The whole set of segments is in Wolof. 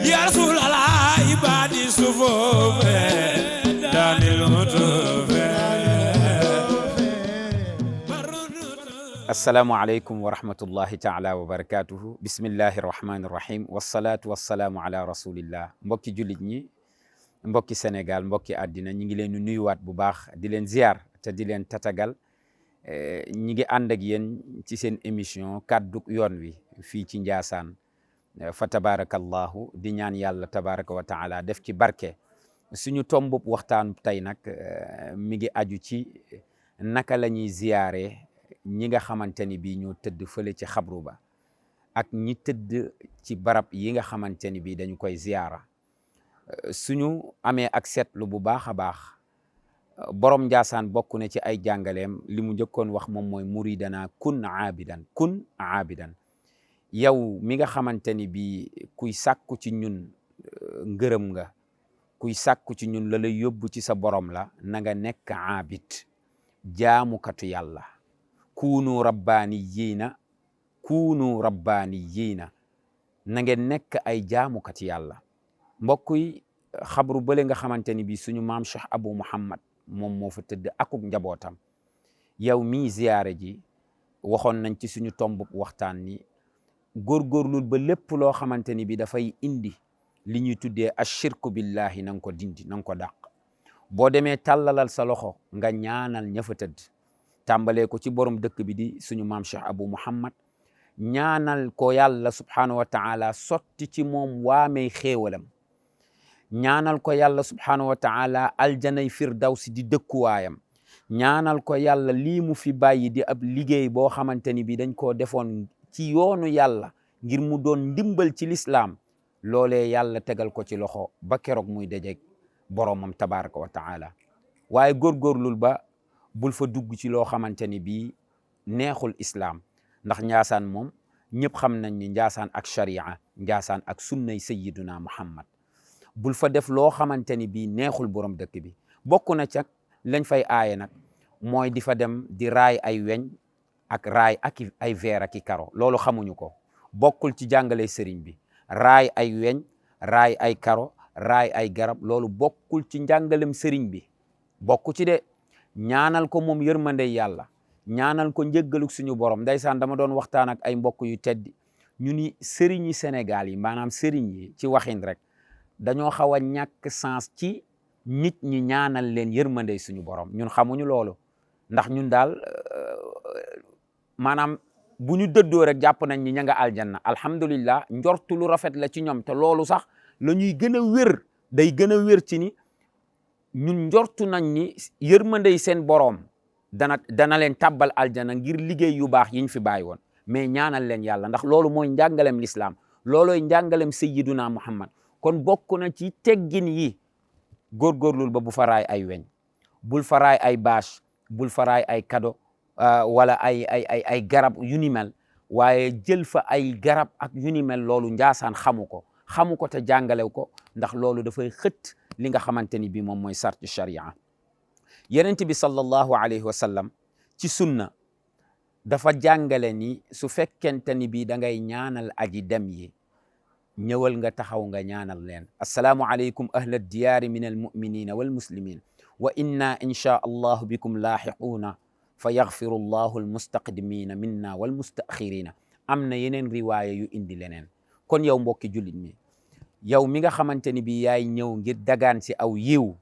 يا رسول الله عبادي صفوف داني المطوف. assalaamu aleykum wa rahmatullahi taala wa barakatuhu bismillahi rahmani rahim wasalaatu wasalaamu ala rasulillah. mbokki jullit ñi, mbokki Sénégal, mbokki àddina, ñi ngi leen di nuyuwaat bu baax di leen ziar te di leen tatagal. ñi ngi ànd ak yéen ci seen émission kàdduk yoon wi fii ci Njaasaan. fa tabarakallahu di ñaan yàlla tabaraka wa taala def ci barke. suñu tombub waxtaan tey nag mi ngi aju ci naka la ñuy ziyaare ñi nga xamante ni bii ñoo tëdd fële ci xabru ba ak ñi tëdd ci barab yi nga xamante ni bii dañu koy ziyaara. suñu amee ak seetlu bu baax a baax, borom Njaasaan bokk na ci ay jàngaleem li mu njëkkoon wax moom mooy muridana kun aabidan. yow mi nga xamante ni bii kuy sàkku ci ñun ngërëm nga, kuy sàkku ci ñun la lay yóbbu ci sa borom la, na nga nekk aabid, jaamukatu yàlla. kunu rabbaaniyiina na ngeen nekk ay jaamukati yàlla. mbokk yi, xabru bële nga xamante ni bii suñu maam Cheikh Abou Mouhammad moom moo fa tëdd akuk njabootam. yow mii ziyaare ji, waxoon nañ ci suñu tomb waxtaan ni góorgóorlul ba lépp loo xamante ni bi dafay indi li ñuy tuddee ashirku billahi na nga ko dindi, na nga ko dàq. boo demee tàllalal sa loxo nga ñaanal ña fa tëdd, tàmbalee ko ci borom dëkk bi di suñu maam Cheikh Abou Mouhammad, ñaanal ko yàlla subhanahu wa taala sotti ci moom waamey xéewalam, ñaanal ko yàlla subhanahu wa taala aljanay firdawsi di dëkkuwaayam, ñaanal ko yàlla lii mu fi bàyyi di ab liggéey boo xamante ni bi dañ koo defoon ci yoonu yàlla ngir mu doon ndimbal ci lislaam, loolee yàlla tegal ko ci loxo ba keroog muy dajeeg boromam tabaraka wa taala. waaye góorgóorlul ba bul fa dugg ci loo xamante ni bii neexul islaam, ndax Njaasaan moom ñëpp xam nañ ni Njaasaan ak sharia, Njaasaan ak sunnay sayyiduna Muhammad. bul fa def loo xamante ni bii neexul borom dëkk bi. bokk na ca lañ fay aaye nag mooy di fa dem di raay ay weñ ak raay ak ay verre ak i karo. loolu xamuñu ko, bokkul ci jàngale sëriñ bi. raay ay weñ, raay ay karo, raay ay garab, loolu bokkul ci njàngalem sëriñ bi, bokku ci de. ñaanal ko moom yërmande yàlla, ñaanal ko njëggaluk suñu borom. ndeysaan dama doon waxtaan ak ay mbokk yu teddi ñu ni sëriñ yi Sénégal yi, maanaam sëriñ yi ci waxin rek, dañoo xaw a ñàkk sens ci nit ñi ñaanal leen yërmande suñu borom. ñun xamuñu loolu, ndax ñun daal maanaam bu ñu dëddoo rek jàpp nañ ni ña nga aljanna. alhamdulillah, njortu lu rafet la ci ñoom, te loolu sax la ñuy gën a wér, day gën a wér ci ni ñun njortu nañ ni yërmandey seen boroom dana leen tàbbal aljana ngir liggéey yu baax yiñ fi bàyyi woon. mais ñaanal leen yàlla, ndax loolu mooy njàngalem lislaam, loolooy njàngalem sayyiduna Muhammad. kon bokk na ci teggin yi, góorgóorlul ba bu faraay ay weñ, bul faraay ay bâche, bul faraay ay kado wala ay garab yu ni mel. waaye jël fa ay garab ak yu ni mel, loolu Njaasaan xamu ko te jàngalew ko, ndax loolu dafay xët li nga xamante ni bii moom mooy sarti sharia. Yonent bi sallallahu alayhi wa sallam ci sunna dafa jàngale ni su fekkente ni bii da ngay ñaanal aji dem yi, ñëwal nga taxaw nga ñaanal leen. assalaamu aleykum ahla diyaari min almuminina walmuslimin wa inna insha allahu bikum laaxiquuna fa yaxfiru llahu almustaqdimina minna walmustaxirina. am na yeneen riwaaya yu indi leneen. kon yow mbokki jullit mi, yow mi nga xamante ni bi yaay ñëw ngir dagaan si aw yiw,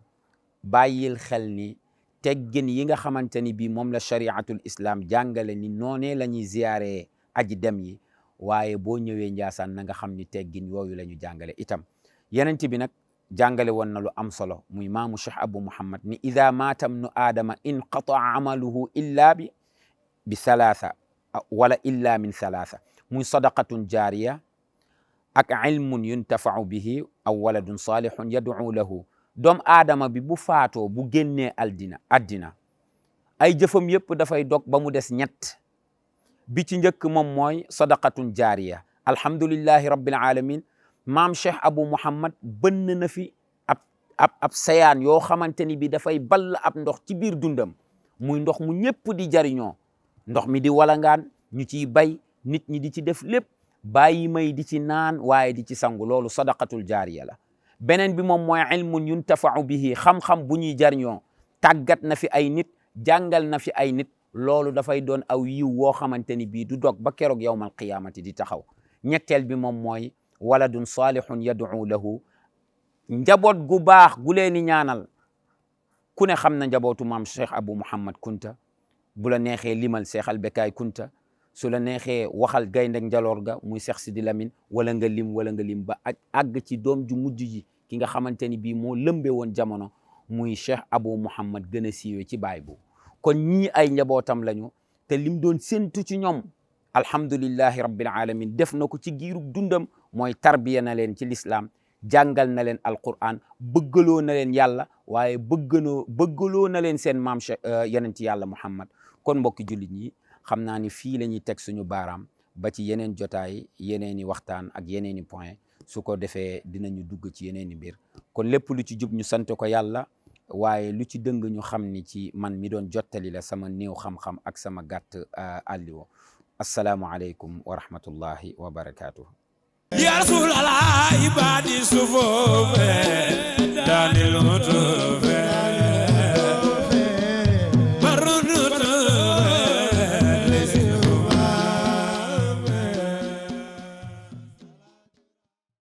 bàyyil xel ni teggin yi nga xamante ni bi moom la shariatul islam jàngale ni noonee la ñuy ziyaare aji dem yi, waaye boo ñëwee Njaasaan na nga xam ni teggin yooyu la ñu jàngale itam. Yonent bi nag jàngale woon na lu am solo, muy maamu Cheikh Abou Mouhammad ni ida maata ibnu aadama inqataa amaluhu illa bi thalatha wala illa min thalatha, muy sadaqatun jaariya ak ilmun yuntafau bihi aw waladun salihun yad'u lahu. doom aadama bi bu faatoo, bu génnee addina ay jëfam yëpp dafay dog ba mu des ñett. bi ci njëkk moom mooy sadaqatun jaariya. alhamdulillahi rabbil alamin, maam Cheikh Abou Mouhammad bënn na fi ab sayaan yoo xamante ni bi dafay ball ab ndox ci biir dundam, muy ndox mu ñëpp di jariñoo. ndox mi di walangaan, ñu ciy bay, nit ñi di ci def lépp. bàyyi may di ci naan waaye di ci sangu loolu sadaqatul jaariya la. beneen bi moom mooy ilmun yuntafau bihi xam-xam bu ñuy jariñoo tàggat na fi ay nit jàngal na fi ay nit loolu dafay doon aw yiw woo xamante ni bii du dog ba keroog yawmal qiyaamati di taxaw. ñetteel bi moom mooy waladun salihun yad'u lahu njaboot gu baax gu leen di ñaanal. ku ne xam na njabootu maam Cheikh Abou Mouhammad Kunta, bu la neexee limal Cheikh Albekaay Kunta, su la neexee waxal gayndeg njaloor ga muy Cheikh Sidi Lamine wala nga lim ba àgg ci doom ju mujj ji ki nga xamante ni bii moo lëmbe woon jamono muy Cheikh Abou Mouhammad gën a siiwe ci baay bu. kon ñii ay njabootam lañu te lim doon séntu ci ñoom alhamdulillahi rabbil alamin def na ko ci giirug dundam mooy tarbiya na leen ci l'islam, jàngal na leen alquran, bëggaloo na leen yàlla waaye bëggaloo na leen seen maam yonent yàlla Muhammad. kon mbokki jullit ñi xam naa ni fii la ñuy teg suñu baaraam ba ci yeneen jotaay yeneeni waxtaan ak yeneeni point su ko defee dinañu dugg ci yeneeni mbir. kon lépp lu ci jub ñu sant ko yàlla waaye lu ci dëng ñu xam ni ci man mi doon jottali la sama néew xam-xam ak sama gàtt àlliwo. assalaamu aleykum wa rahmatullahi wa barakatuh. Ya Rasulallah ibadi sufuf